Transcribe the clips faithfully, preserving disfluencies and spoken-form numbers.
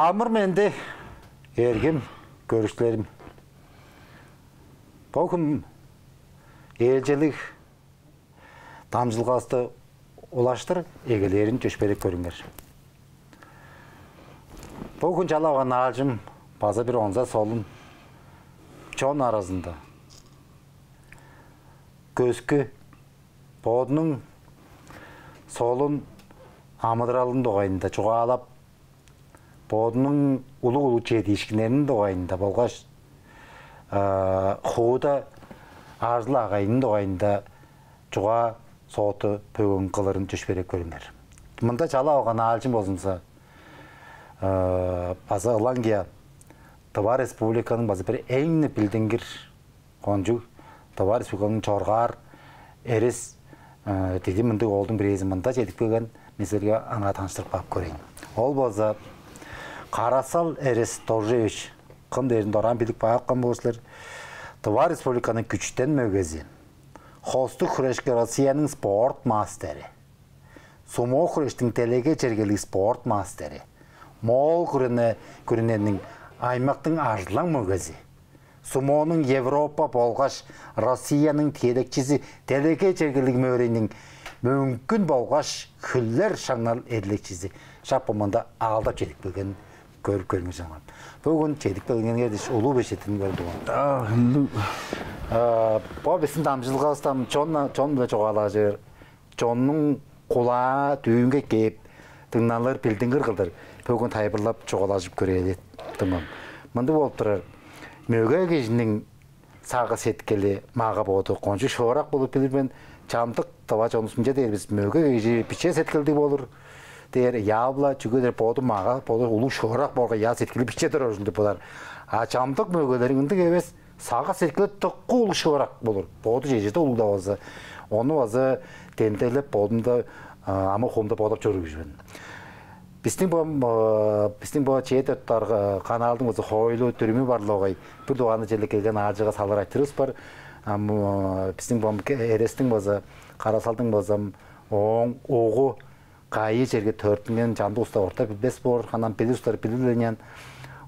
Амыр-менди, эргим көрүкчүлерим. Бо хүн ээлчеглиг дамчыдылгавысты улаштыр эгелээрин чөпшээреп көрүңер. Бо хүн чалап алган аалчым база бир онза солун, чон аразында көскү, бодунуң солун амыдыралының дугайында чугаалап, бодунуң улуг-улуг чедиишкиннериниң дугайында болгаш хууда ажыл-агыйының дугайында чугаа-сооту бөгүн кылырын чөпшээреп көрүңер. Мында чалап алган аалчым болзумза, база ылаңгыя Тыва Республиканың база бир эң билдингир кончуг, Тыва Республиканың чоргаар эрес, дидим мындыг оолдуң бирээзи мында чедип келген, мен силерге аңаа таныштырып каап көрейн. Ол болза Карасал Эрес Доржуевич, кым дээрин дораан билип каапкан боор силер. Тыва Республиканың күчүтен мөгези, хостуг хүрешке Россияның спорт мастери, сумо хүрештиң делегей чергелиг спорт мастери, Моол күрүне, күрүнениң аймактың арзылаң мөгези, сумонуң Европа болгаш Россияның тиелекчизи, делегей чергелиг мөөрейниң мөңгүн болгаш хүлер шаңнал эдилекчизи шак бо мында аалдап чедип келген, көрүп көрүңер, чаңган. Бөгүн чедип келгениңер дээш улуу бежиттиним көрдүм. Ындыг. Бо биздин дамчылгавыстан чон чон биле чугаалажыр, чоннуң кулаа дүүнге кээп дыңналыр, билдингир кылдыр бөгүн тайылбырлап чугаалажып көрээли, дуңмам. Мындыг болуп турар. Мөге кижиниң сагыш-сеткили, мага-боду кончуг шыырак болуп билир мен. Чамдык тыва чонувус мынча дээр бис: мөге кижи биче сеткилдиг болур дээр, яап-ла, чүге дээр боду мага, боду улуг шыырак боорга, я сеткили биче турар ужурлуг болар. А чамдык мөгелериң ындыг эвес, сагыш-сеткили дыка улуг шыырак болур. Боду чеже-даа улуг-даа болза, ону база демдеглеп, бодумда амы-хуумда бодап чоруур кижи мен. Бистиң бо бистиң бо чеет ыттар каналдың база хоойлу-дүрүмү бар-ла огай. Бир дугаарында черле келген аалчыга салыр айтырывыс бар. Ам бистиң бо Эрестиң база, Карасалдың база ооң угу кайы черге төрүттүнген, чамдык улустар орта билбес боор, ханам билир улустар билир-ле ыйнаан.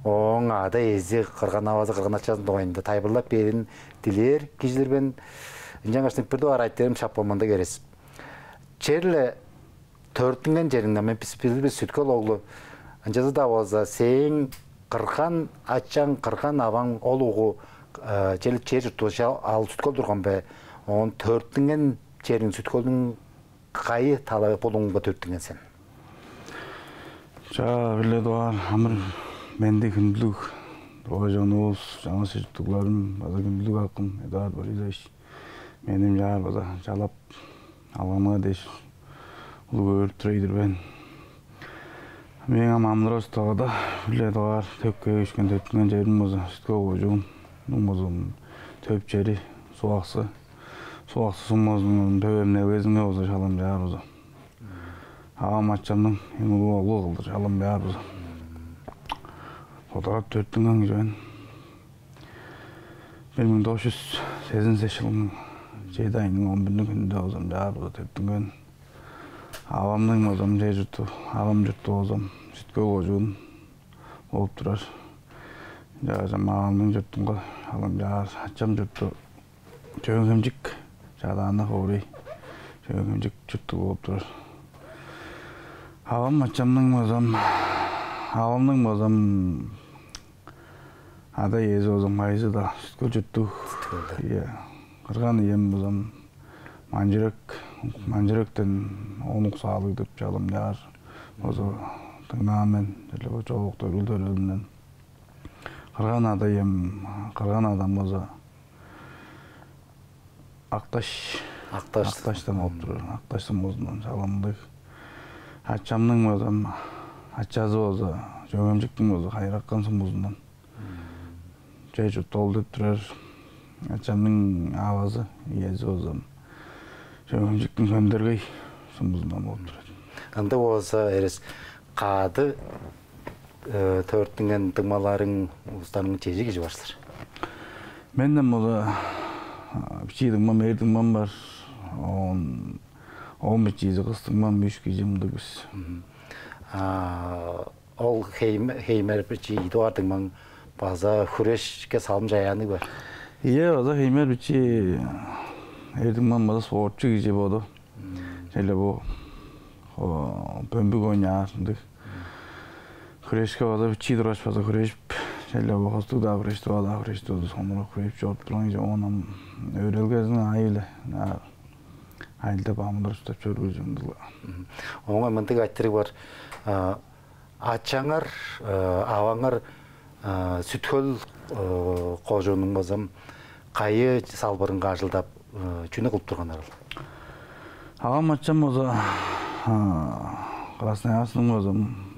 Ооң ада-иези, кырган-авазы, кырган-ачазының дугайында тайылбырлап бээрин дилээр кижилер мен. Ынчангаштың бир дугаар айтырыым шак бо мындыг, Эрес. Черле төрүттүнген чериңден, мен бис билир бис, Сүт-Хөл оглу. Ынчалза-даа болза сээң кырган-ачаң, кырган-аваң ол угу черле чер-чурттугже ал Сүт-Хөл турган бе? Оон төрүттүнген чериң Сүт-Хөлдүң кайы талаа, булуңга төрүттүнген сен? Чаа, бир-ле дугаар амыр-менди, хүндүлүг тыва чонувус, чаңгыс чер-чурттугларым база хүндүлүг акым Эдуард Борисович, мени ынчаар база чалап алганыңар дээш улуг өөрүп тур-дур мен. Мээң ам амыдырал-чуртталгада бир-ле дугаар төпке өскен, төрүттүнген черим болза Сүт-Хөл кожуун, муң болза төп чери Суг-Аксы. Суг-Аксы сумузунуң төп эмнелгезинге болза шалым чаар болза, авам-ачамның эң улуг оглу кылдыр шалым чаар болза, тодарап төрүттүнген кижи мен. Бир муң тос чүс сезен сес чылдың чеди айның он бирниң хүнүнде болза ам чаар болза төрүттүнген. Авамның болза ам чер-чурту, авам чурту болза ам Сүт-Хөл кожуун болуп турар. Ынчангаш ам авамның чуртунга шалым чаар. Ачам чурту Чөөн-Хемчик, Чадаана хоорай, Чөөн-Хемчик чурттуг болуп турар. Авам-ачамның болза ам, авамның болза ам ада-иези болза ам кайызы-даа Сүт-Хөл чурттуг. Сүт-Хөлдө. Ийе. Кырган-ием болза ам Манчүрек, Манчүректен, Оон Уксаалыг деп шалым чаар. Болза дыңнаан мен, черле бо чоок төрел-төрелимден. Кырган-ада ием, кырган-адам болза Ак-Даш, Ак-Даш. Ак-Даштан болуп турар. Ак-Даш сумузундан шалымдыг. Ачамның болза ам, ачазы болза Чөөн-Хемчиктиң болза Хайыракан сумузундан. Чер-чурту ол деп турар. Ачамның авазы, иези болза ам Чөөн-Хемчиктиң Сөндергей сумузундан болуп турар. Ында болза, Эрес, кады төрүттүнген дуңмаларың, улустарың чеже кижи бар силер? Менден болза бичии дуңмам, эр дуңмам бар. Он он бичиизи кыстың ман, үш кижи мындыг бис. Мгм. А, ол Хейм-, Хеймер бичии идип ардың маң база хүрешке салым чаяанныг бар. Ийе, база Хеймер бичии эрдиң ман база спортчу кижи боду. Мм. Черле бо, о, бөмбүг ойнаар ындыг. Хүрешке база бичии тургаш база хүрежип, черле бо хостуг-даа хүрешти, бо-даа хүрешти, база сонуургап хүрежип чоруп турган кижи. Оон ам өөрелгезиниң аайы-биле ынаар ажылдап, амыдырап-чурттап чоруур ужурлуг. Мгм. Оон мындыг айтырыг бар. А, ачаңар, э, аваңар, э, Сүт-Хөл, э, кожууннуң база кайы салбырынга ажылдап, э, чүнү кылып турганнарыл? Авам, ачам база, а, Красноярскиниң база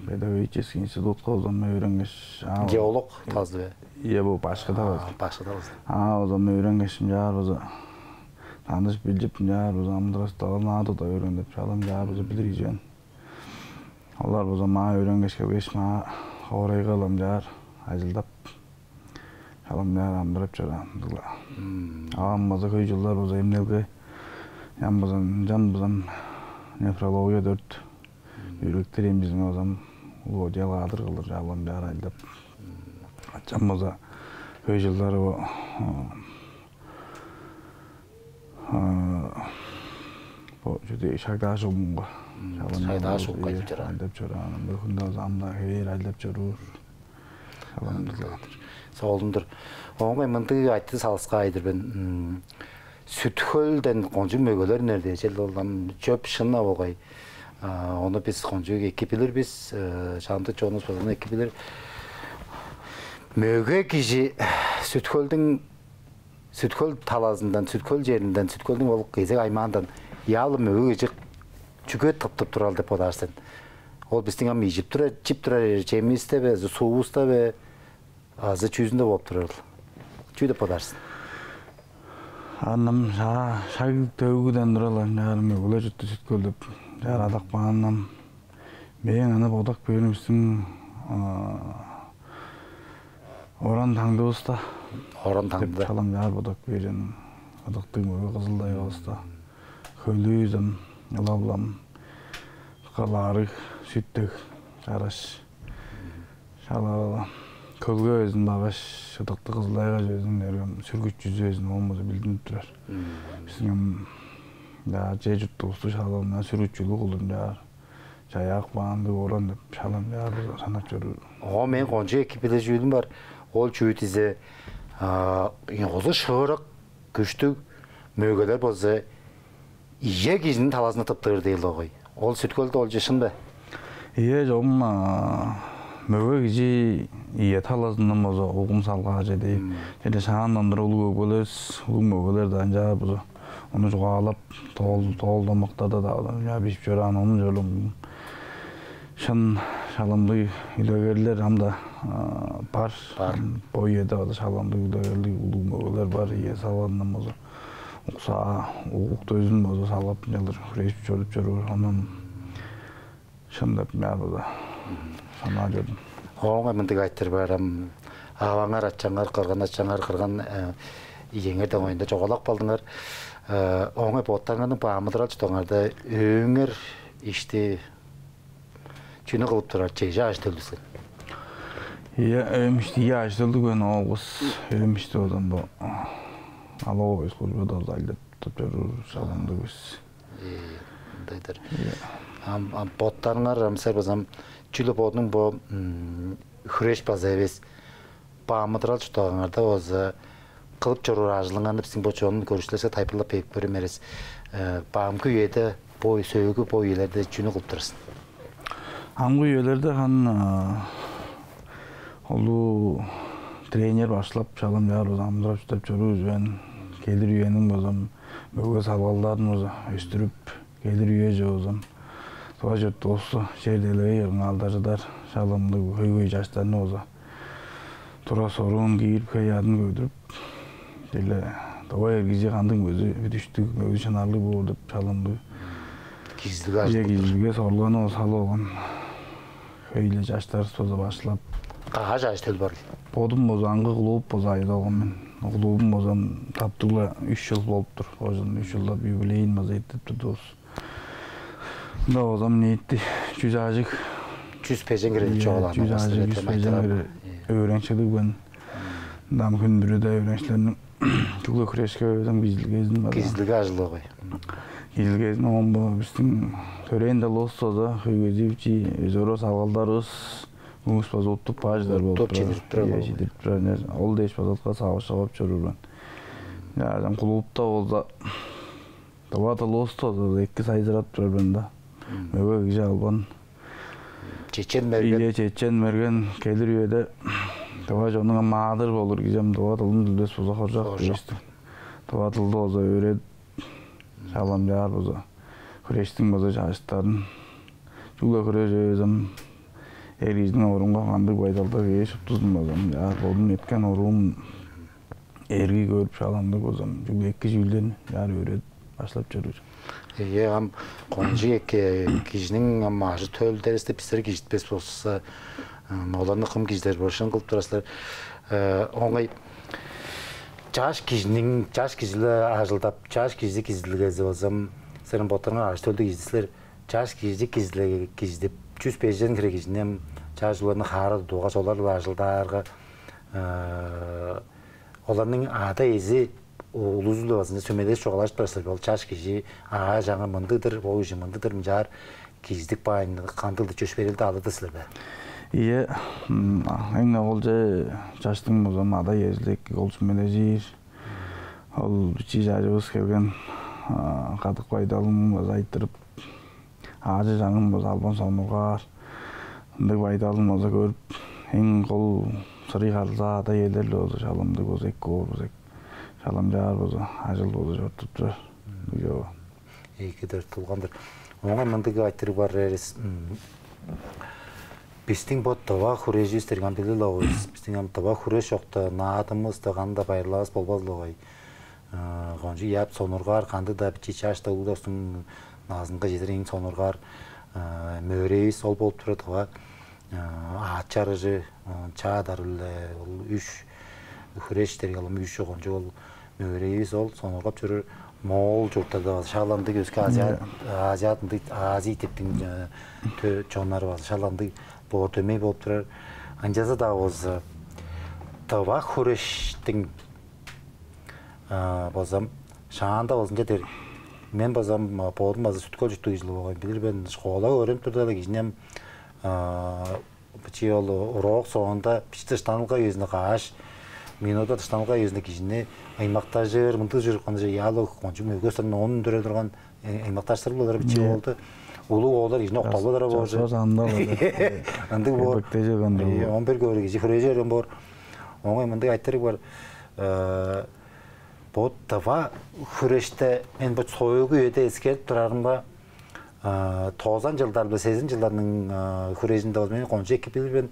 педагогический институтка база өөренгеш, а, геолог тазы бе? Ийе, бо башкыда база. Башкыда база. А, база өөренгеш, ынчаар база таныш билчип, ынчаар база амыдырастаан, наадада өөрен деп, шалам ынчаар база билир кижи мен. Олар база маа өөренгеш келгеш, маа хоорайга ылам чаар ажылдап, шалам чаар амыдырап чораан-дыла. Мм. Авам база хөй чылдар база эмнелге, ам база, ынчан база нефрология дөрт, бүйректер эмчизинге база улуг отделга адыр кылдыр, шалам чаар ажылдап. Ачам база хөй чылдар бо, а, бо чүдээ, шагдаа шугумга. Мм, шалам шагдаа шугумга, э, ажылдап чораан. Ажылдап чораан. Бо хүнде база ам-даа хевээр ажылдап чоруур. Шалам. Ындыг-дыр. Солун-дур. Оон мындыг айтырыг салыксаар-дыр мен. М, Сүт-Хөлден кончуг мөгелер үнер дээш, ол ам чөп, шын-на болгай. А, ону бис кончуг эки билир бис, э, чамдык чонувус база ону эки билир. Мөге кижи Сүт-Хөлдүң, Сүт-Хөл талазындан, Сүт-Хөл черинден, Сүт-Хөлдүң ол кезек аймаандан яалы мөге кижи чүге тыптып турарыл деп бодаар сен? Ол бистиң ам ижип турар, чип турар чемивисте бе, азы суувуста бе, азы чүүзүнде болуп турарыл? Чүү деп бодаар сен? Ам шаа, шаг-төөгүден тура-ла ынчаар мөгелер чурту Сүт-Хөл деп чаар адап каан ам. Мээң аны бодап көөрүм, бистиң, а, оран-таңдывыста. Оран-таңдыда. Деп шалам чаар бодап көөр мен. Ыдыктыг мөге Кызыл-Тайгавыста. Хөлүвүс ам ылап-ла ам кылаарыг, сүт дег чараш. Шала-ла хөлге безин баргаш, ыдыктыг Кызыл-Тайга безин, эргем сүргүт чүзү безин, ол болза билдинип турар. Мм. Бистиң ам, я, чер-чуртувусту шала мына сүргүт чүлүг кылдыр ынчаар чаяап каан-дыр оран деп, шала ынчаар база санап чоруур. О, мен кончуг эки билир чүүлүм бар. Ол чүү дизе, а, узу шыырак, күштүг мөгелер болза, ие кижиниң талазынга тыптыр дээр-ле болгай. Ол Сүт-Хөлде ол чүве шын бе? Ийе, чогум, а, мөге кижи ие талазындан болза угум салгажы дээр. Мм. Чеде шаандан тура улуг өгбелер, улуг мөгелер-даа ынчаар болза, ону чугаалап, тоол, тоол-домактарда-даа, я, бижип чораан, ону чорум. Шын, шала ындыг үлегерлер ам-даа, а, бар. Бар. Бо үеде база шала ындыг үлегерлиг улуг мөгелер бар, ие салгандан болза. Уксаа, ук-дөзүн болза салгап, ынчалдыр хүрежип чоруп чоруур. Оон шын деп мен база санаар чордум. Оон мындыг айтырыг бар ам. Аваңар, ачаңар, кырган-ачаңар, кырган, э, иеңер деңнелинде чугаалап кагдыңар. Э, оон боттарыңарның бо амыдырал-чуртталгаңарда өөңер ишти чүнү кылып турар, чеже ажы-төлдүг сен? Ийе, өөм ишти, ийе, ажы-төлдүг мен, оолгус. Өөм ишти одан бо налоговый службада база ажылдап чоруур шала ындыг бис. Э, ындыг-дыр. Ийе. Ам, ам боттарыңар, ам силер база ам чүгле бодуң бо, м, хүреш база эвес, бо амыдырал-чуртталгаңарда база кылып чоруур ажылыңарны бистиң бо чоннуң көрүкчүлеринге тайылбырлап берип көрем, эрес. Э, бо амгы үеде, бо сөөлгү бо үелерде чүнү кылып турар сен? Амгы үелерде харын, а, улуг тренер башкылап, шала ынчаар база амыдырап-чурттап чоруур мен. Келир үениң база мөге салгалдарын база өстүрүп, келир үеже база тыва чуртувусту чер-делегей кырынга алдаржыдар шала ындыг хөй-хөй чаштарны база тура соруун киирип, хөй адын көдүрүп, черле тыва эр кижи кандыг мөге, бүдүштүг, мөге шынарлыг боор деп шала ындыг кижизидилге, ийе, ажыттынып тур. Кижизидилге сорулганы ол салып алган. Хөй-ле чаштарывыс база башкылап. Каш ажы-төл бар? Бодум болза аңгы клуб база ажыдып алган мен. Клубум болза таптыг-ла үш чыл болуп тур. Ожон үш чылда юбилейин база эттип турдувус. Мында болза ниити чүс ажыг, чүс бежен хире чогулаан чүс ажыг, чүс бежен хире өөреникчилиг мен. Ам хүн бүрүде өөреникчилерниң чүгле хүрешке өзүм кижизидилгезин база. Кижизидилге ажылы болгай. Кижизидилгезин оон бо бистиң төрээн талывыс база хөйгезип чи өзү салгалдарывыс. Улус база уттуп баажыдар болуп, уттуп чидирип турар, чидирип турар. Ол дээш база сагыш чогап чоруур мен. Ам клубта болза, тыва тылывысты болза эки сайзырадып турар мен да. Мөге кижи албан. Чечен мерген. Ийе, чечен мерген келир үеде тыва чонунга маадыр болур кижи ам тыва тылын билбес болза хоржок дээштиң. Тыва тылды болза өөредип, шаламчаар болза, хүрештиң болза чажыттарын. Чүгле хүреш эвес ам, эр кижиниң орунга кандыг байдалда кээш уттузун болза, ам, чаар бодум эткен оруум, эрги көрүп шаламдыг болза ам, чүгле эки чүүлден чаар өөредип баштап чоруур. Ийе, ам кончуг эки кижиниң ам ажы-төл дээрзинде бистер кижитпес болзувусса, ам оларны кым кижидер боор, шын кылып турар силер. Э, оңай. Чаш кижиниң, чаш кижи-биле ажылдап, чаш кижи кижизидилгези болза ам, силерниң боттарыңар ажы-төлдүг кижи силер, чаш кижи кижизидилге кижизидип, чүс бежен хире кижини ам чаш уларны хаара тудуп алгаш, олар-биле ажылдаарга, э, оларның ада-иези улузу-биле база сүмелеш чугаалажып турар силер бе? Ол чаш кижи аажы-чаңы мындыг-дыр, бо кижи мындыг-дыр, мынчаар кижизидип каайн, кандыг-дыр чөпшээрелди алыр-дыр силер бе? Ийе, м, а, эң-не болче чаштың болза ам ада-иези-биле эки кол сүмележир. Ол бичии чажывыс келген, а, кадык-байдалын база айтырып, аажы-чаңын база албан сонуургаар. Ындыг байдалын база көрүп, эң кол сырый харылзаа ада-иелер-ле болза шаламдыг болза эки боор болза эки. Шаламчаар болза, ажыл болза чорудуп турар. Ындыг чоор. Эки-дир, тулган-дыр. Оон мындыг айтырыг бар, Эрес. М, бистиң бо тыва хүреживис дээрге ам билир-ле болгай бис. Бистиң ам тыва хүреш чокта наадымывыс-даа, кандыг-даа байырлавыс болбас-ла болгай. Э, кончуг ыяап сонуургаар, кандыг-даа бичии чаш-даа улуг-даа улустуң назынга чедир эң сонуургаар, э, мөөрейивис ол болуп турар, тыва, э, аът чарыжы, э, чаа адар-биле ол үш хүреш дээрге ол ам үш чок, кончуг ол мөөрейивис ол сонуургап чоруур. Моол чурттарда база шак ындыг, өске Азия, Азия ындыг, Азия типтиң, э, тө-, чоннары база шак ындыг боор дөмей болуп турар. Ынчалза-даа болза, тыва хүрештиң, а, болза ам шаанда болза ынча дээр. Мен болза ам, а, бодум база Сүт-Хөл чурттуг кижи-ле болгай мен. Билир мен, школага өөренип турда-ла кижини ам, а, бичии ол урок соонда бичии дыштанылга үезинде каш минута дыштанылга үезинде кижини аймактажыр, мындыг чыр, кандыг чыр, яалы кончуг мөге улустарның оон үндүрер турган, э, аймакташтырып олар бичии болду. Улуг оолдар кижини окталбадыр боор. Чаш анда ындыг боор. Бектежек анда. Э, он бир көөр кижи хүрежип берген боор. Оңай мындыг айтырыг бар. Э, бо тыва хүреште мен бо союгу үеде эскерип турарымга, а, тозан чылдар биле сезен чылдарның, а, хүрежинде болза мен кончуг эки билир мен.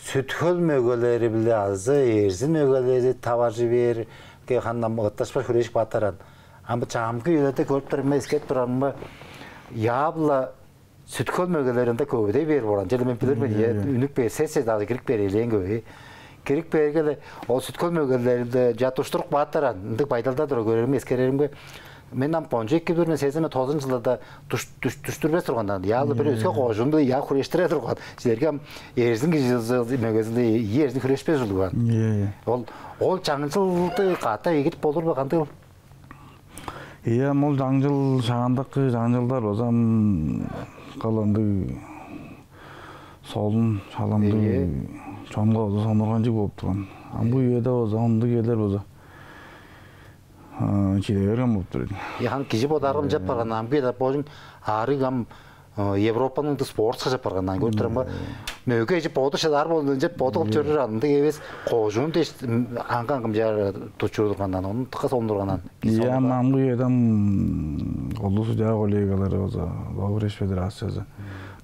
Сүт-Хөл мөгелери-биле азы Эрзин мөгелери таваржы бээрге, ханам ытташпас хүрежип каапкан. Ам бо чамдык үелерде көрүп турарымга, эскерип турарымга, яап-ла Сүт-Хөл мөгелери ында көвүдей бээр болган. Черле мен билир мен, ийе, үнүп бээр, сес-сес даже кирип бээр элээн көвей. Кирип бээрге-ле ол Сүт-Хөл мөгелеринде чаа душтуруп каапкан, ындыг байдалда тура көреримге, эскереримге, мен ам кончуг эки билир мен, сезен, тозан чылдарда душ-, душ-, душтурбас турганнар. Яалы бир өске кожуунда я хүрештире турган. Силерге ам Эрзин кижи мөгезинде ийи Эрзин хүрешпес ужурлуг баар. Ийе, ийе. Ол, ол чаңчылды катап эгидип болур бе, кандыг ол? Ийе, ам ол чаңчыл, шаандакы чаңчылдар база ам кыл ындыг солун, шаламдыг, ийе, чонга база сонуурганчыг болуп турган. Ам бо үеде база ындыг үелер база, а, чиде берген болуп тур ийин. Ийе, хан кижи бодаарга ынчап барган, ам кижи бодаарга божуң арыг ам, а, Европаның ындыг спортскаже барган, ам көрүп турарымга, мөге кижи боду шыдаар болду, ынчап боду кылып чоруур, ындыг эвес, кожуун дээш, м, аңгы-аңгы мынчаар дужуп турганнар, ону дыка сонуурганнар. Ийе, ам амгы үеде ам колдуу судья коллегалары база, Лавреш федерациязы,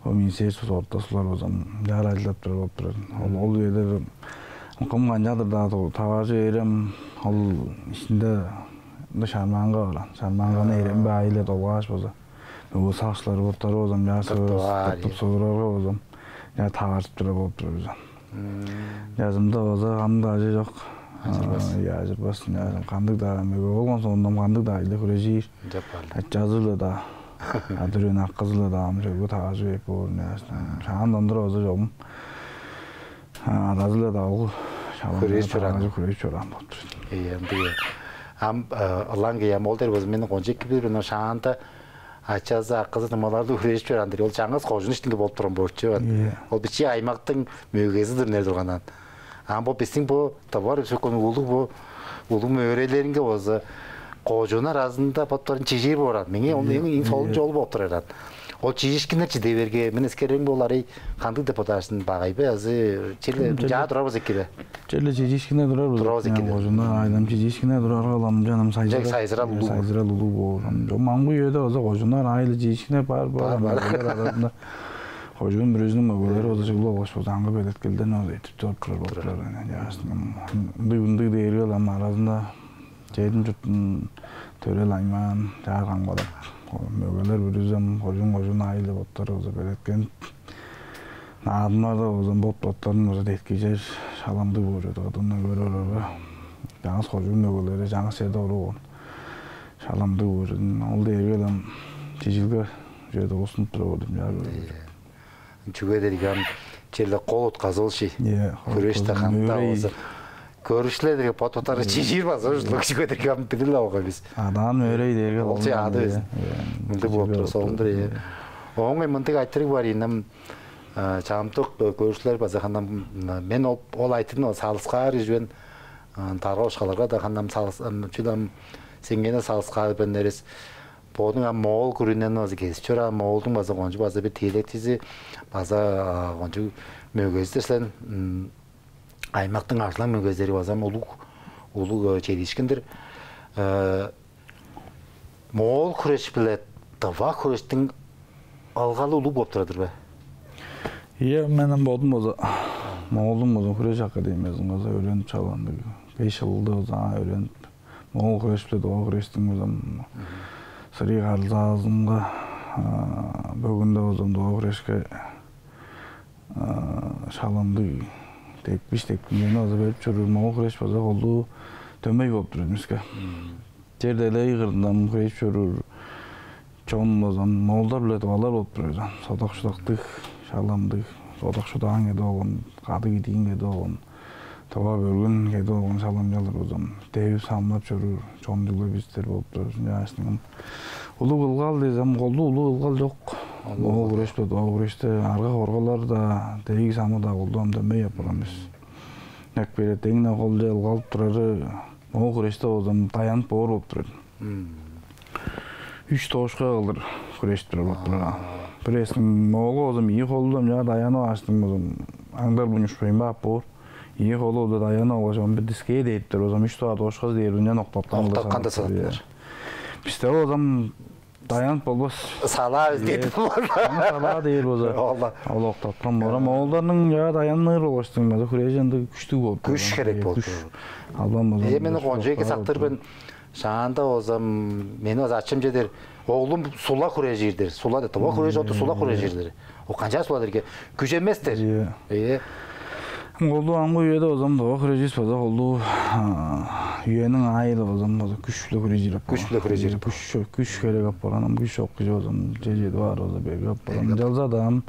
ол министерство спорта, сулар база ам мынчаар ажылдап турар болуп турар. Ол, ол үелер кым канчалдыр-даа таваржы бээрге, ол иштинде ында шарманга барган. Шарманганы эремби айылы долгааш база. Бөгүн сакчылар боттары болза ам, чаа, тыртып сывырарга болза ам, чаа, таваржып турар болуп турар бис ам. Чазымда болза кандыг ажы чок. Ажырбас. Ийе, ажырбас. Кандыг-даа мөге болгон соонда, кандыг-даа айылда хүрежир. Ынчап калды. Ачазы-биле-даа, ада-иези, акызы-биле-даа ам чөлгө таажы берип боор. Шаандан тура база чогум адазы-биле-даа ол шалаан хүрежип чораан. Хүрежип чораан болуп тур. Ийе, ындыг. Ам ылаңгыя ам ол дээр болза, мени кончуг эки билир мен, шаанда ачазы, акызы тымаларлыг хүрежип чораан-дыр. Ол чаңгыс кожуун иштинде болуп турган болчу. Ийе. Ол бичии аймактың мөгези-дир, нер тургандан. Ам бо бистиң бо товар сөкөн улуг, бо улуг мөөрейлеринге болза кожуун аразында боттарын чижир боор аан. Меңээ ол эң, эң солун чол болуп турар аан. Ол чижишкиннер чиде берге, мен эскерең болар, эй, кандыг деп бодаар сен, багай бе азы черле чаа турар бис эки бе? Черле чижишкине турар бис. Турар бис эки. Кожууннар айылам чижишкине турар, кылам жаным сайзырал. Сайзырал улуг. Сайзырал улуг боор. Ам чогум амгы үеде болза кожууннар айылы чижишкине бар, бар. Бар, бар. Мөгелер аразында кожуун бүрүзүнүң мөгелери болза чыглып алгаш болза аңгы белеткелден ол этип чоруп турар болуп турар. Яшның ындыг, ындыг дээрге ам аразында чедим чуртун төрел аймаан чаар камгалап, мөгелер бүрүзү ам кожуун, кожуун айылы боттары болза белеткенип, наадымнарда болза бот-боттарын болза деткижер, шаламдыг боор чүве-дир. Кыдыындан көрүп орарга, чаңгыс кожуун мөгелери чаңгыс черде оруп алган, шаламдыг боор чүве-дир. Ол дээрге ам чижилге чүве-дир, устунуп тура боор деп чаар. Чүге дээрге ам черле кол утказы ол ши. Ийе, кол утказы. Хүреш-даа, хандаа болза. Көрүкчүлер дээрге бот-боттары чижир база ужурлуг, чүге дээрге ам билир-ле болгай бис. Адаан мөөрей дээрге ол чаады безин. Мындыг болуп турар, солун-дур, ийе. Оон мындыг айтырыг бар ийин ам, чамдык көрүкчүлер база ханам, мен ол, ол айтырыгны салыксаар кижи мен, дарга-бошкаларга-даа ханам салыс-, чүл ам сеңээ салыксаар мен, Эрес. Бодуң ам Моол күрүнени база кезип чораан, Моолдуң база кончуг база бир тиилектизи, база кончуг мөгези-дир сен. Аймактың арзылаң мөгезилери база ам улуг, улуг чедиишкин-дир. Моол хүреш-биле тыва хүрештиң ылгалы улуг болуп турар-дыр бе? Ийе, мен ам бодум база Моолдуң база хүреш академиязын база өөренип чораан, беш чылды база өөренип, моол хүреш-биле тыва хүрештиң база сырый харылзаазынга, бөгүнде база тыва хүрешке шаламдыг тепкиш-тептингени база берип чоруур. Моол хүреш база колдуу дөмей болуп турар биске. Чер-делегей кырында хүрежип чоруур чон база моолдар-биле тывалар болуп турар. Содак-шудактыг, шаламдыг, содак-шудаан кедип алган, кадыг идиин кедип алган, тыва бөргүн кедип алган шаламчалар база девип-самнап чоруур чон чүгле бистер болуп турар. Ынчангаштың улуг ылгал дезем, колдуу улуг ылгал чок. Моол хүреш-биле тыва хүреште арга-хоргалар-даа, девиги-самы-даа колдуу ам дөмей апарган бис. Ынак бере деңне холче ылгалып турары, моол хүреште болза ам даянып боор болуп турар. Үш точка кылдыр хүрежип турар болуп турар. Бирээзин моолга болза ам ийи холду ам чаа даянып ааштың болза ам аңдар мунушпайн баап боор. Ийи холу болза даянып алгаш, ам бир дискээ дээптер болза ам үш дугаар точказы дээр ынчан октаткан. Октаткан-даа санаттынар. Бисте болза ам даянып болбас. Салаа бис дээп болбас. Салаа дээр болза ол октаткан боор. Ам моолдарның чаа даяныр болгаштың база хүрежи ындыг күштүг болуп турар. Күш херек болуп турар. Албан болза. Э, мени кончуг эки сактыр мен. Шаанда болза ам мени база ачам чедер, оглум сула хүрежир дээр. Сула деп, тыва хүреш ол-дур, сула хүрежир дээр. Ол канчаар сула дээрге күжемес дээр. Ийе. Ийе. Колдуу амгы үеде болза ам тыва хүреживис база колдуу үениң аайы-биле болза ам база күш-биле хүрежир апарган. Күш-биле хүрежир. Күш, күш херек апарган, ам күш чок кижи болза ам чеже баар болза берге апарган. Берге. Ынчалза-даа ам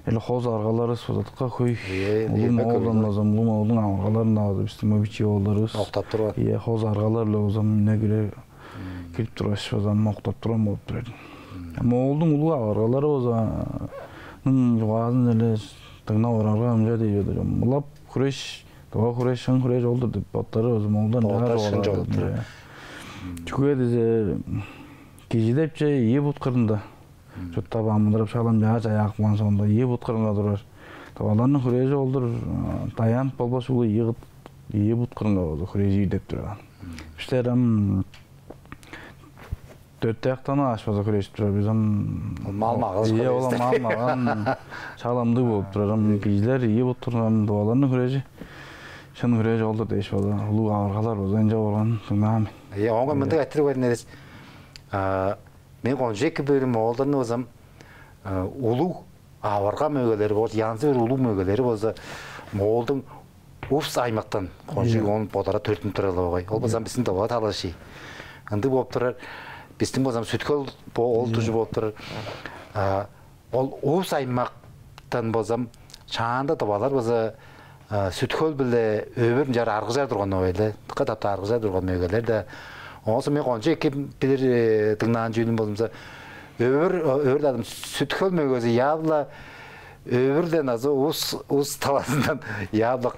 эле хос аргаларывыс база дыка хөй. Ийе, улуг моолдан болза ам улуг моолдуң аргаларында база бистиң мөбичи оолдарывыс октап турган. Ийе, хос аргалар-биле болза ам үне кире кирип тургаш база ам октап турган болуп турар. Моолдуң улуг аваргалары база ның чугаазын эле дыңнап орарга ынча дей берди. Мылап хүреш, тыва хүреш, шын хүреш ол-дур деп боттары база моолдан чаа чугаалап турар. Чүге дизе кижи депче ийи бут кырында чурттап амыдырап шалам чаа чаяак болган соонда ийи бут кырынга турар. Тываларның хүрежи ол-дур, даянып болбас улуг ийи, ийи бут кырынга база хүрежир деп турган. Бистер ам дөртээктен ааш база хүрежип турар. Бис ам мал-маган. Ийе, ол мал-маган шаламдыг болуп турар. Ам кижилер ийи бут кырынга, ам тываларның хүрежи, шын хүрежи ол-дур дээш база улуг аваргалар база ынча болган дыңнаан мен. Ийе, оңга мындыг айтырыг бар, Эрес. Мен кончуг эки бөлүм оолдарны болзам, улуг аварга мөгелери болза, янзы-бир улуг мөгелери болза, моолдуң Увс аймактан кончуг, оон бодара төрүттүнүп турар-ла болгай. Ол болза бистиң Тыва талазы. Ындыг болуп турар. Бистиң болза Сүт-Хөл бо-, ол тужу болуп турар. А, ол Увс аймактан болза шаанда тывалар болза, а, Сүт-Хөл биле Өвүр ынчаар аргыжар турган ол эле. Дыка таптыг аргыжар турган мөгелер-даа. Оон соң мен кончуг эки билир, э, дыңнаан чүүлүм болза, Өвүр, Өвүр дадым Сүт-Хөл мөгези явла Өвүрден азы Увс, Увс талазындан явла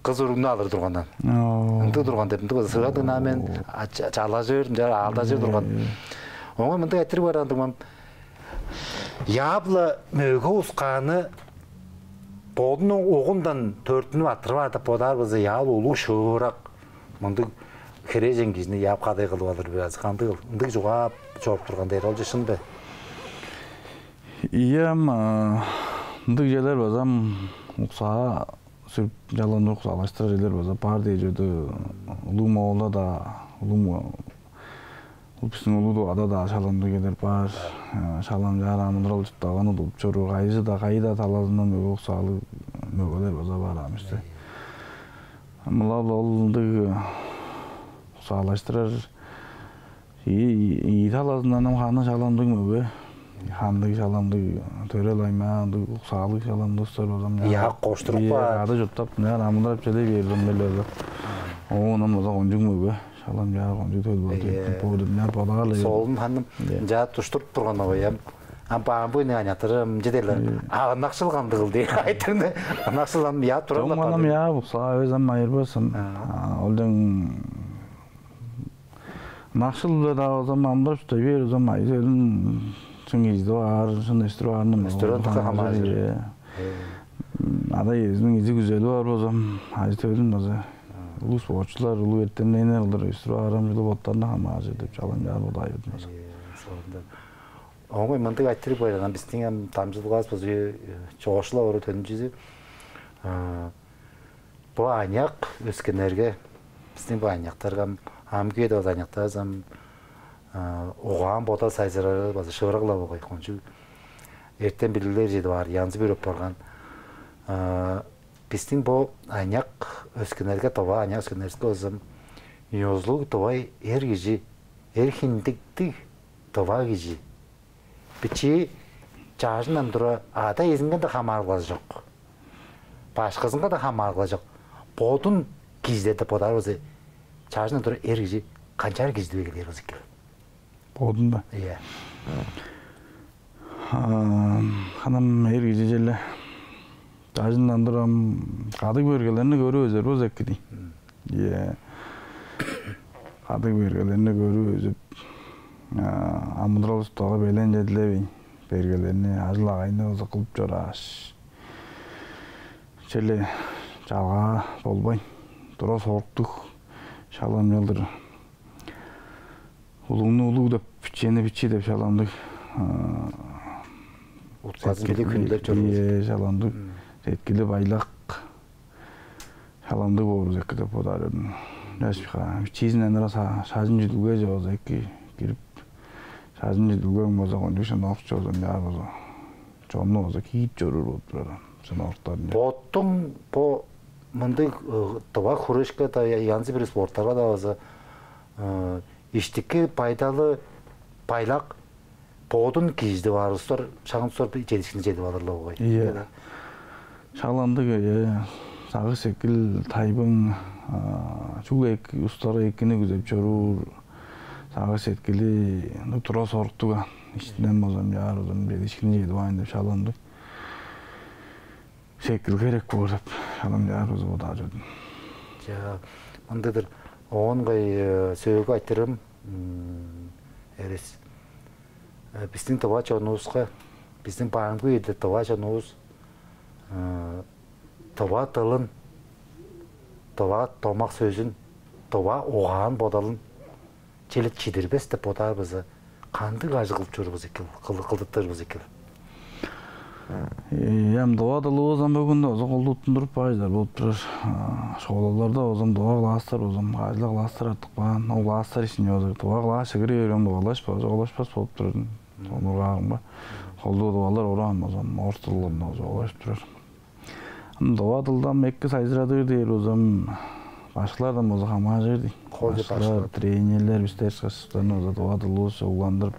кыс уругну алыр турганнар. Оо. Ындыг турган деп, ындыг болза сыган дыңнаан мен, а, ча-, чалажыр, ынчаар аалдажыр турган. Оңой мындыг айтырыг бар андыгман. Явла мөге ускааны бодунуң угундан төрүттүнүп аттырып аар деп бодаар болза, явла улуг шыырак мындыг херээжен кижини яап кадай кылып алыр бе азы кандыгыл? Ындыг чугаап чоруп турган дээр, ол чын бе? Ийе, ам, а, ындыг чүвелер база ам уксаа сүрүп, чаланыр уксаалаштырар чүвелер база бар дээш, чүве улуг Моолда-даа, улуг Мо-, ол бистиң улуг Тывада-даа шаламдыг чүвелер бар. Э, шаламчаар амыдырал чуртталганы удуп чоруур, кайызы-даа, кайы-даа талазындан мөге уксаалыг мөгелер база бар ам бисте. Мылап-ла ол ындыг, э, уксаалаштырар ийи, ийи талазындан ам ханы шаламдыг мөге. Хандыг шаламдыг, төрел аймаа ындыг уксаалыг шаламдыг улустар болза ам, яа, коштуруп каар. Кады чурттап, мынаар амыдырап чеде бээр дээн-не бе. Оон ам база кончуг мөге. Шаламчаар кончуг төл болду. Ийе. Бо деп мынаар бодаар-ла. Солун ханым, ийе, ынчаар туштуруп турган овай ам. Ам баан бо үнү аняктырым, че дээрлер. Ийе. А, ынакшыл кандыгыл дээр. Айтырны ынакшыл ам яа турар. Чон ла ханам кады. Яа букса, өзем айырбасым. А. А, ол дең ынакшыл-биле-даа болза, амдырып чыда бээр болза, айы-төлүн шын кижиде баар, шын өстүрүп аарының. Өстүрүп аарынга хамааржыр. Э. М, ада-иезиниң изиг күзели бар болза, айы-төлүн база улус боочулар, улуг эртемненнер кылдыр өстүрүп аарам чүлү боттарына хамааржыр деп чалаң чаар бодаар-дыр мен. Э, соонда. Оңой мындыг айтырыг бар, ам бистиң ам дамчыдылгавыс болза, э, чоокшулап ору төнчүзү. А, бо аныяк өскеннерге, бистиң бо аныяктарга ам, ам күйеде база аныяктарывыс ам, а, угаан-бодал сайзырары база шыырак-ла болгай, кончуг эртем-билиглер чедип аар, янзы-бүрү апарган. А, бистиң бо аныяк өскеннерге, тыва аныяк өскеннерге болза, ёзулуг тыва эр кижи, эр хиндиктиг тыва кижи бичии чажындан тура ада-иезинге-даа хамаарылгазы чок, башкызынга-даа хамаарылгазы чок, бодун кижи деп бодаар болза, чажындан тура эр кижи канчаар кижи дивегилээр болза эки? Бодун бе? Ийе. А, ханам эр кижи черле чажындан тура ам кадыг бергелерни көрүп өзер болза эки дий. М. Ийе. Кадыг бергелерни көрүп өзүп, а, амыдырал-чуртталга белен чедилевейн, бергелерни, ажыл-агайны ызык кылып чорааш, черле чалгаа болбайн, тура соруктуг, шалам чылдыр. Улугну улуг деп, бичени бичи деп шаламдыг, а, утказын билип, хүндүлеп чоруур. Ийе, шаламдыг. М. Сеткили байлак, шаламдыг боор эки деп бодаар эдим. Чаш-ха, бичиизинден ара са-, шажын-чүдүлгеже болза эки кирип, шажын-чүдүлгең болза, кончуг шын оокчу болза, мынчаар болза, чонну болза киип чоруур болуп турар, шын оруктар. Боттуң бо мындыг, э, тыва хүрешке-даа, я-, янзы-бүрү спорттарга-даа база, э, иштики байдалы байлак, бодун кижидип аар улустар, шак ындыг улустар чедиишкинни чедип алыр-ла болгай. Ийе. Шак ындыг, э, сагыш-сеткил тайбың, а, чүгле эки, улустарга экини күзеп чоруур, сагыш-сеткили ындыг тура соруктуг, а, иштинден болза, мынчаар болза, чедиишкинни чедип аайн деп шак ындыг сеткил херек боор деп, шак ындыг чаар болза бодаар чордум. Чаа, мындыг-дыр. Оон кай, э, сөөлгү айтырыым, м, Эрес. Э, бистиң тыва чонувуска, бистиң баамгы үеде тыва чонувус, э, тыва дылын, тыва домак сөзүн, тыва угаан-бодалын черле чидирбес деп бодаар болза, кандыг ажыл кылып чоруур болза эки, кыл-, кылдыртыр болза эки? Э, ам тыва дылывыс ам бөгүнде болза колдуу туттундуруп баар чыдар болуп турар. А, школаларда болза, тыва класстар болза, кажы-ла класстар артып каан. Ол класстар иштинче болза, тыва класс чыгыры берген, тывалаш база чугаалашпас болуп турар. Сонуургаарымга, колдуу тывалар ораан болза, орус дылында болза чугаалажып турар. Тыва дылдан эки сайзырадыр дээр болза, башкылардан болза хамааржыр дейн. Кол деп башкылар, башкылар, тренерлер, бистер ышкаш чыдар болза, тыва дылывысты угландырып,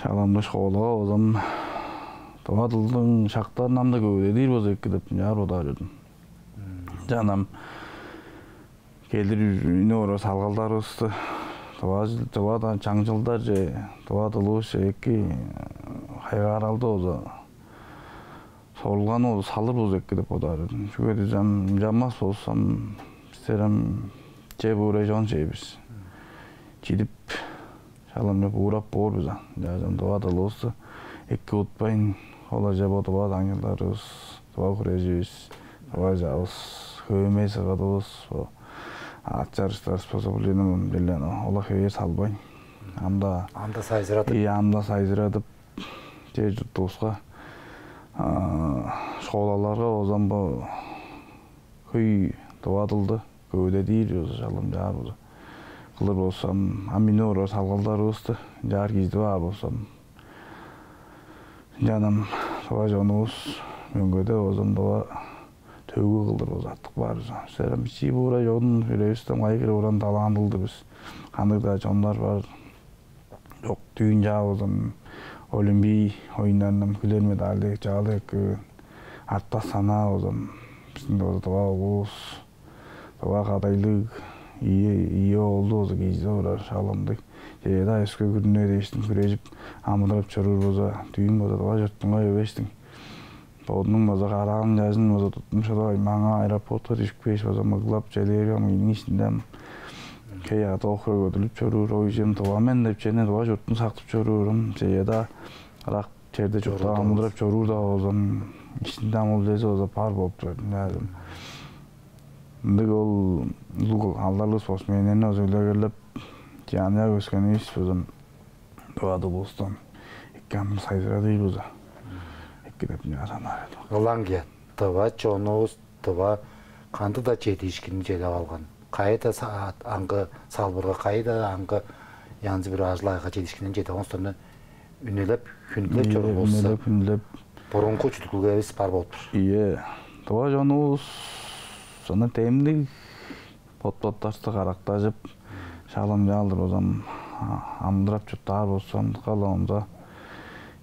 шаламдыш школага болза, тыва дылдың шактарын ам-даа көвүдедир болза эки деп ынчаар бодаар чордум. Чаа, ам келир үнүп орар салгалдарывысты тыва, тыва чаңчылдарже, тыва дылывысче эки хайгааралды болза, сорулганы болза салыр болза эки деп бодаар чордум. Чүге дизе, ам ынчанмас болза, бистер ам че буурай чон чей бис. Чидип, шаламча буурап боор бис аан. Чаа, ам тыва дылывысты эки утпайн, ол-ла че бо тыва чаңчылдарывыс, тыва хүреживис, тыва чавыс, хөөмей-сыгыдывыс, бо аът чарыштар, способлениелерни, ол-ла хевээр салбайн, ам-даа, ам-даа сайзырадып, ийе, ам-даа сайзырадып, чер-чуртувуска, школаларга болза, бо хөй тыва дылды көвүдедир болза, шаламчаар болза, кылыр болза, ам үнүп орар салгалдарывысты ынчаар кижизидип аар болза, ынчан ам тыва чонувус мөңгеде болза, тыва төөгү кылдыр болза артып каар болза. Силер ам бичии буурай чон, хүревистен кайы хире уран талантылыг бис. Кандыг-даа чоннар бар. Чок, дүүн чаа болза, Олимпий оюннарындан хүлер медаль дег, чаалыг эки, артта санаа болза, бистиң болза тыва улус, тыва кадайлыг, ийи, ийи оолду болза кижизидип орар, шаламдыг. Чеже-даа өске күрүне дээштиң хүрежип, амыдырап чоруур болза, дүүн болза тыва чуртунга келгештиң, бодунуң база караан чажын база туттунуп шыдавайн, маңаа аэропортка дүжүп кээш, база мыглап, челээрге, ам ийиниң иштинде ам хей-аъды охура көдүрлүп чоруур, ой, чем тыва мен деп, чене тыва чуртун сактып чоруур, ам чеже-даа ырак черде чурттап, чоруур-даа амыдырап болза, чоруур-даа болза, ам иштинде ам ол чези болза бар болуп турар. Ынчаарым ындыг ол улуг алдарлыг спортсменнерни болза үлегерлеп, чааннаар өскенивис болза, тыва дылывыстан эки ам сайзырадыр болза, эки деп ынчаар санаар эдим. Ылаңгыя, тыва чонувус, тыва кандыг-даа чедиишкинни чедип алган, кайы-даа са-, аңгы салбырга, кайы-даа аңгы янзы-бүрү ажыл-агыйга чедиишкинни чедип алган улустарны үнелеп, хүндүлеп, ийе, чоруур болза, үнелеп, хүндүлеп, бурунгу чүдүлгевис бар болуп тур. Ийе, тыва чонувус ынчан демниг бот-боттарывысты карактажып, шаламчаалдыр болза, а, амыдырап чурттаар болза, каламза,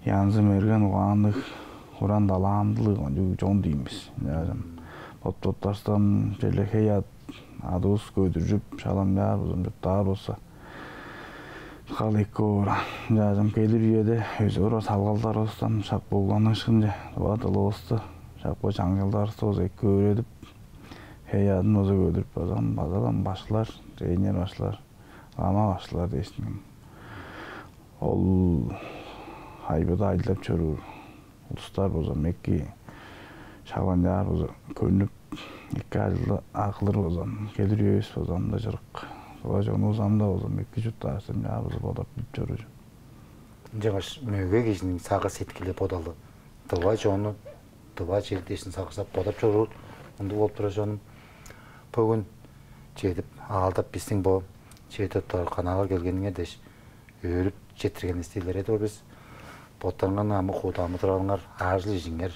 янзы мерген угаанныг, уран талантылыг кончуг чон дийин бис. Ынчаарым бот-боттарывыстан черле хей-аът, аъдывыс көдүржүп, шаламчаар болза, чурттаар болза, кал эки боор. Ынчаарым келир үеде өзүп орар салгалдарывыстан шак богланыышкынче тыва дылывысты, шак бо чаңчылдарывысты болза эки өөредип, хей-аъдын болза көдүрүп, база, база-ла башкылар, тренер башкылар, лама башкылар дээштиң, ол хайбыда ажылдап чоруур улустар болза, эки шаламчаар болза, көрнүп, эки ажылды кылыр болза, келир үевис болза, ам-даа чырык. Тыва чонувус ам-даа болза, эки чурттаар сен, чаа болза бодап билип чоруур чүве. Ынчангаш мөге кижиниң сагыш-сеткили, бодалы, тыва чону, тыва чер дээшин сагыштап бодап чоруур, ындыг болуп турар, чонум. Бөгүн чедип, аалдап, бистиң бо чеди туттар каналга келгениңер дээш, өөрүп четтиргенивисти илередип тур бис. Боттарыңарның амы-хууда амыдыралыңар, аажыл-ижиңер,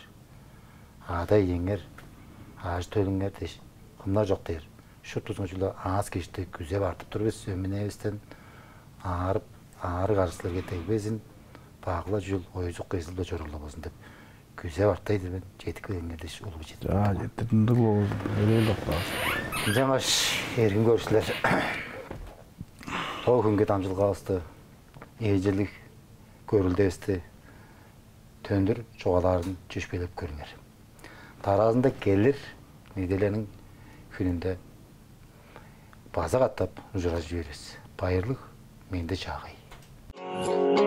ада-иеңер, аажы-төлүңер дээш, кымнар чок дээр. Шуптузунга чүгле аас-кежикти күзеп артып тур бис, өмүнээвистен аарып, аарыг-аржык силерге дегбезин, баглаа чүүл, оюзу-кезил-биле чоруур-ла болзун деп күзеп артар-дыр мен, чедип келгениңер дээш улуг четтирдим. Чаа, четтирдим, ындыг болзун, элээн доктааш. Ынчангаш, эргим көрүкчүлер, бо хүнгү дамчыдылгавысты ээлчеглиг көрүлдевисти төндүр чугаалаарын чөпшээреп көрүңер. Дараазында келир неделяның хүнүнде база катап ужуражы бээр бис. Байырлыг, менди-чаагай.